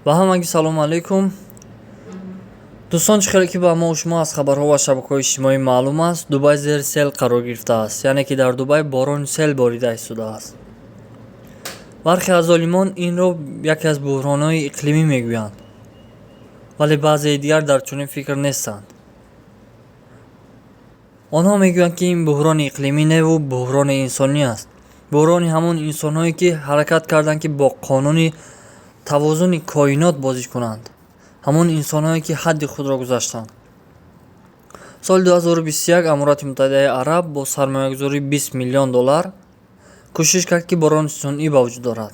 Ба ҳамагӣ салому алайкум, дӯстон. Чӣ хеле ки ба мо шумо аз хабарҳо ва шабакаҳои иҷтимоӣ маълум аст, Дубай зери сел қарор гирифтааст, яъне ки дар Дубай борони сел борида истодааст. Бархе аз олимон инро яке аз буҳронҳои иқлимӣ мегӯянд, вале баъзеи дигар дар чунин фикр нестанд. Онҳо мегӯянд, ки ин буҳрони иқлимӣ неву буҳрони инсонӣ аст, буҳрони ҳамон инсонҳое, ки ҳаракат карданд, ки бо қонуни тавозуни коинот бозӣ кунанд, ҳамон инсонҳое, ки ҳадди худро гузаштанд. Соли 2021 Аморати Муттаҳидаи Араб бо сармоягузории 20 миллион доллар кӯшиш кард, ки борони сунъӣ ба вуҷуд орад.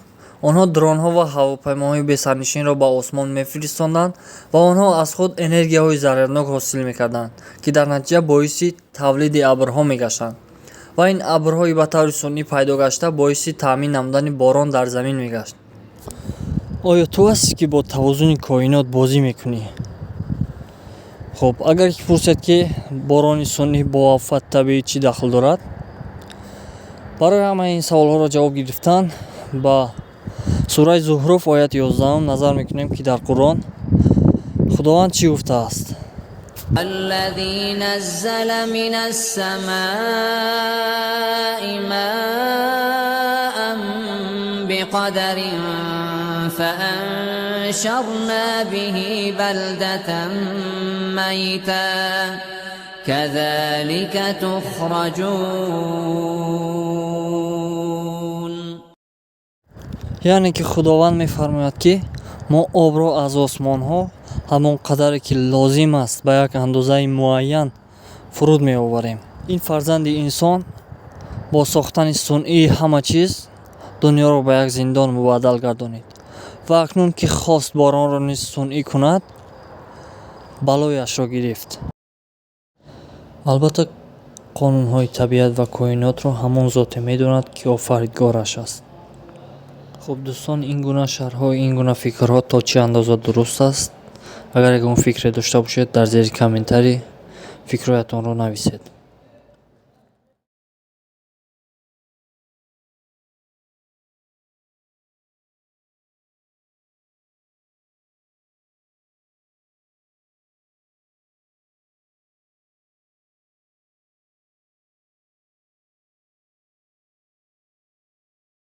Онҳо дронҳо ва ҳавопаймоҳои бесарнишинро ба осмон мефиристонданд ва онҳо аз худ энергияҳои зарарнок ҳосил мекарданд, ки дар натиҷа боиси тавлиди абрҳо мегаштанд ва ин абрҳои ба таври сунъӣ пайдо гашта боиси таъмин намудани борон дар замин мегашт. Оё ту ҳастӣ, ки бо тавозуни коинот бозӣ мекунӣ? Хуб, агар ки пурсед, ки борони сунъӣ бо офати табиӣ чӣ дахл дорад, барои ҳамаи ин саволҳоро ҷавоб гирифтан ба сураи Зухруф, ояти 11-ум назар мекунем, ки дар Қуръон Худованд чӣ гуфтааст. الذي نزل من السماء ماء بقدر فأنشرنا به بلدة ميتا كذلك تخرجون. Яъне ки Худованд мефармояд, ки мо обро аз осмонҳо ҳамон қадаре, ки лозим аст, ба як андозаи муайян фуруд меоварем. Ин фарзанди инсон бо сохтани сунъии ҳама чиз дунёро ба як зиндон мубаддал гардонид ва акнун ки хост боронро низ сунъӣ кунад, балояшро гирифт. Албатта, қонунҳои табиат ва коинотро ҳамон зоте медонад, ки офаридгораш аст. Хуб, дӯстон, ин гуна шарҳҳо, ин гуна фикрҳо то чӣ андоза дуруст аст? Агар ягон фикре дошта бошед, дар зери комментарий фикрҳоятонро нависед.